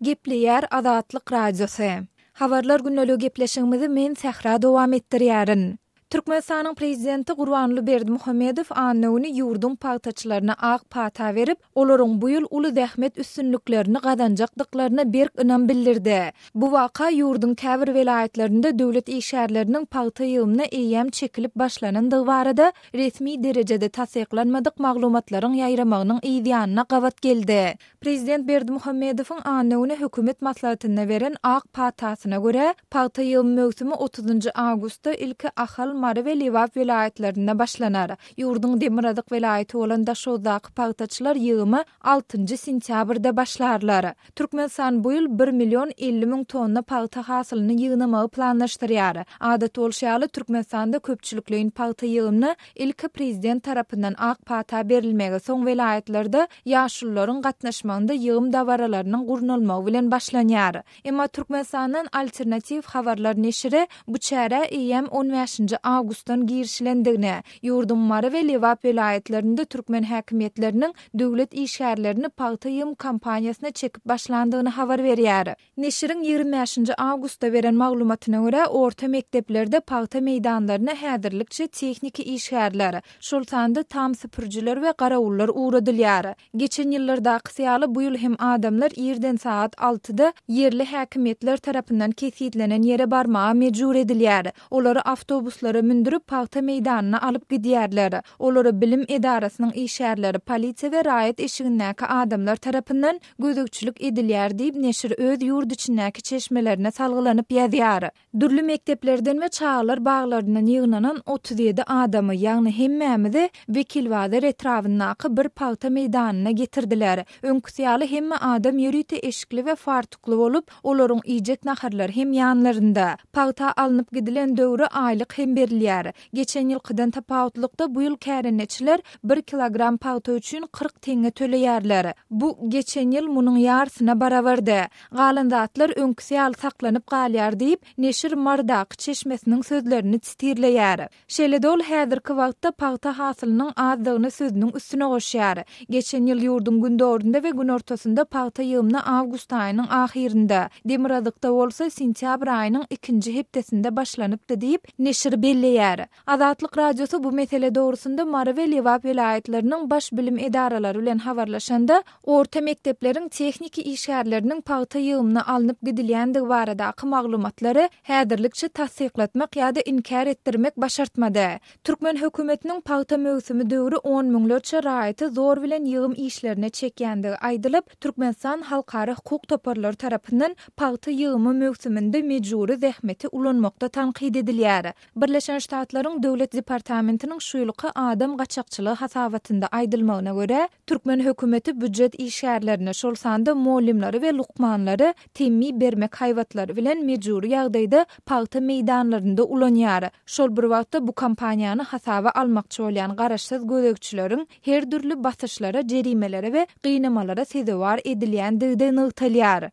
Gepleýär Azatlyk Radiosy. Habarlar gündeligi gepleşigimizi men Sähra dowam etdirýärin. Türkmenistanyň Prezidenti Gurbanguly Berdimuhamedow anna güni ýurduň pagtaçylaryna ak pata berip, olaryň bu ýyl uly zähmet üstünliklerini gazanjakdyklaryna berk ynam bildirdi. Bu waka ýurduň käbir welaýatlarynda döwlet işgärleriniň pagta ýygymyna eýýäm çekilip başlanandygy barada resmi derejede tassyklanmadyk maglumatlaryň ýaýramagynyň yzýanyna gabat geldi. Prezident Berdimuhamedowyň anna güni hökümet maslahatynda beren ak patasyna görä, pagta ýygym möwsümi otuzynjy awgustda ilki Ahal, Mary we Lebap welaýatlarynda başlanar. Ýurduň demirgazyk welaýaty bolan Daşoguzdaky pagtaçylar ýygyma altynjy sentýabrda başlarlar. Türkmenistan bu ýyl bir million 50 müň tonna pagta hasylyny ýygnamagy planlaşdyrýar. Adat bolşy ýaly, Türkmenistanda köpçülikleýin pagta ýygymyna Ilki prezident tarapyndan ak pata berilmegi, soň welaýatlarda ýaşulularyň gatnaşmagynda ýygym dabaralarynyň gurnalmagy bilen başlanýar. Emma Türkmenistandan Alternatiw habarlar neşiri bu çärä eýýäm on bäşinji awgustdan girişilendigini, ýurduň Mary we Lebap welaýatlarynda türkmen häkimiýetleriniň döwlet işgärlerini pagta ýygym kampaniýasyna çekip başlandygyny habar berýär. Neşiriň 25 nji awgustda beren maglumatyna görä, orta mekdeplerde pagta meýdanlaryna häzirlikçe tehniki işgärler, şol sanda tam süpürijiler we garawullar ugradylýar. Geçen ýyllardakysy ýaly, bu ýyl hem adamlar irden sagat altyda ýerli häkimiýetler tarapyndan kesgitlenen ýere barmaga mejbur edilýär. Olary awtobuslara mündürip, pagta meýdanyna alyp gidýärler. Olara bilim edarasynyň işgärleri, polisiýa we raýat eşigindäki adamlar tarapyndan gözegçilik edilýär diýip, neşir öz ýurt içindäki çeşmelerine salgylanyp ýazýar. Dürli mekdeplerden we çagalar baglaryndan ýygnanan 37 adamy, ýagny hemmämizi Wekilbazar etrabyndaky bir pagta meýdanyna getirdiler. Öňküsi ýaly hemme adam ýörite eşikli we fartukly bolup, olaryň iýjek naharlary hem ýanlarynda. Pagta alnyp gidilen döwri aýlyk hem berilýär. Geçen ýylkydan tapawutlykda bu ýyl kärendeçiler bir kilogram pagta üçin 40 teňňe töleýärler. Bu geçen ýyl munuň ýarysyna barabardy. Galan zatlar öňküsi ýaly saklanyp galýar diýip, neşir Marydaky çeşmesiniň sözlerini sitirleýär. Şeýle-de ol häzirki wagtda pagta hasylynyň azdygyny sözüniň üstüne goşýar. Geçen ýyl ýurduň gündogarynda we günortasynda pagta ýygymyna awgust aýynyň ahyrynda, demirgazykda bolsa sentýabr aýynyň ikinji hepdesinde başlanypdy diýip, neşir belleýär. Azatlyk Radiosy bu mesele dogrusynda Mary we Lebap welaýatlarynyň baş bilim edaralary bilen habarlaşanda, orta mekdepleriň tehniki işgärleriniň pagta ýygymyna alnyp gidilýändigi baradaky maglumatlary häzirlikçe tassyklatmak ýa-da inkär etdirmek başartmady. Türkmen hökümetiniň pagta möwsümi döwri on müňlerçe raýaty zor bilen ýygym işlerine çekýändigi aýdylyp, Türkmenistan halkara hukuk toparlary tarapyndan pagta ýygymy möwsüminde mejbury zähmeti ulanmakda tankyt edilýär. Birleşen Ştatlaryň Döwlet departamentiniň şu ýylky adam gaçakçylygy hasabatynda aýdylmagyna görä, türkmen hökümeti býujet işgärlerini, şol sanda mugallymlary we lukmanlary temmi bermek haýbatlary bilen mejbury ýagdaýda pagta meýdanlarynda ulanýar. Şol bir wagtda bu kampaniýany hasaba almakçy bolýan garaşsyz gözegçileriň her dürli basyşlara, jerimelere we gynamalara sezewar edilýändigi-de nygtalýar.